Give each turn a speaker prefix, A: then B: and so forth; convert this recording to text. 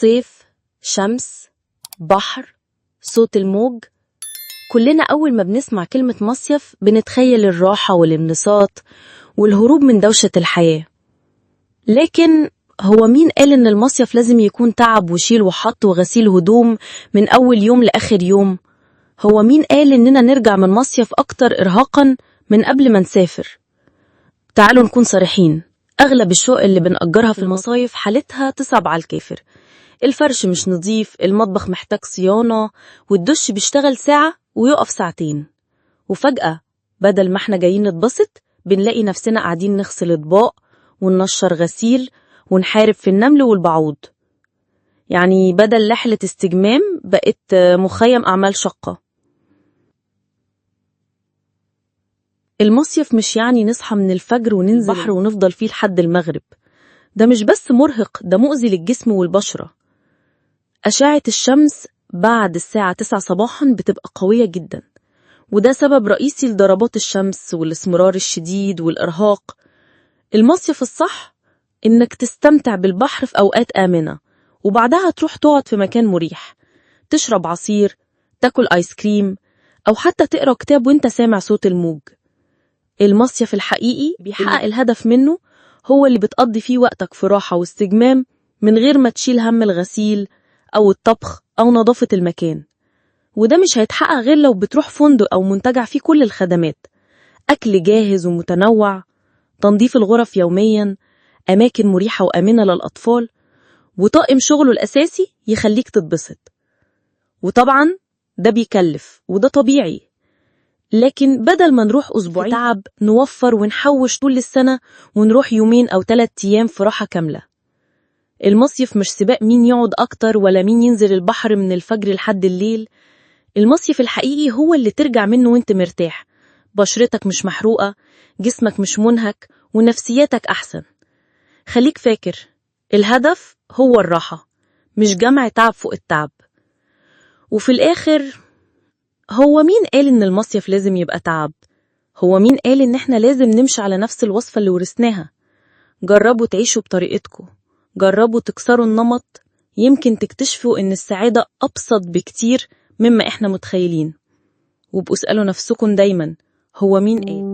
A: صيف، شمس، بحر، صوت الموج. كلنا أول ما بنسمع كلمة مصيف بنتخيل الراحة والانبساط والهروب من دوشة الحياة. لكن هو مين قال إن المصيف لازم يكون تعب وشيل وحط وغسيل هدوم من أول يوم لآخر يوم؟ هو مين قال إننا نرجع من مصيف أكتر إرهاقا من قبل ما نسافر؟ تعالوا نكون صريحين، أغلب الشقق اللي بنأجرها في المصايف حالتها تصعب على الكافر. الفرش مش نظيف، المطبخ محتاج صيانة، والدش بيشتغل ساعة ويقف ساعتين. وفجأة بدل ما احنا جايين نتبسط بنلاقي نفسنا قاعدين نغسل اطباق وننشر غسيل ونحارب في النمل والبعوض. يعني بدل رحلة استجمام بقت مخيم أعمال شقة. المصيف مش يعني نصحى من الفجر وننزل البحر ونفضل فيه لحد المغرب. ده مش بس مرهق، ده مؤذي للجسم والبشرة. أشعة الشمس بعد الساعة 9 صباحا بتبقى قوية جدا، وده سبب رئيسي لضربات الشمس والاسمرار الشديد والإرهاق. المصيف الصح إنك تستمتع بالبحر في أوقات آمنة، وبعدها تروح تقعد في مكان مريح، تشرب عصير، تاكل آيس كريم، أو حتى تقرأ كتاب وانت سامع صوت الموج. المصيف الحقيقي بيحقق الهدف منه هو اللي بتقضي فيه وقتك في راحة واستجمام من غير ما تشيل هم الغسيل أو الطبخ أو نظافة المكان. وده مش هيتحقق غير لو بتروح فندق أو منتجع فيه كل الخدمات، أكل جاهز ومتنوع، تنظيف الغرف يوميا، أماكن مريحة وآمنة للأطفال، وطاقم شغله الأساسي يخليك تتبسط. وطبعا ده بيكلف وده طبيعي، لكن بدل ما نروح أسبوعين تعب نوفر ونحوش طول السنة ونروح يومين أو 3 أيام في راحة كاملة. المصيف مش سباق مين يقعد أكتر ولا مين ينزل البحر من الفجر لحد الليل. المصيف الحقيقي هو اللي ترجع منه وانت مرتاح، بشرتك مش محروقة، جسمك مش منهك، ونفسيتك أحسن. خليك فاكر، الهدف هو الراحة، مش جمع تعب فوق التعب. وفي الآخر، هو مين قال إن المصيف لازم يبقى تعب؟ هو مين قال إن إحنا لازم نمشي على نفس الوصفة اللي ورثناها؟ جربوا تعيشوا بطريقتكم، جربوا تكسروا النمط، يمكن تكتشفوا إن السعادة أبسط بكتير مما إحنا متخيلين. وابقوا اسألوا نفسكم دايما، هو مين قال؟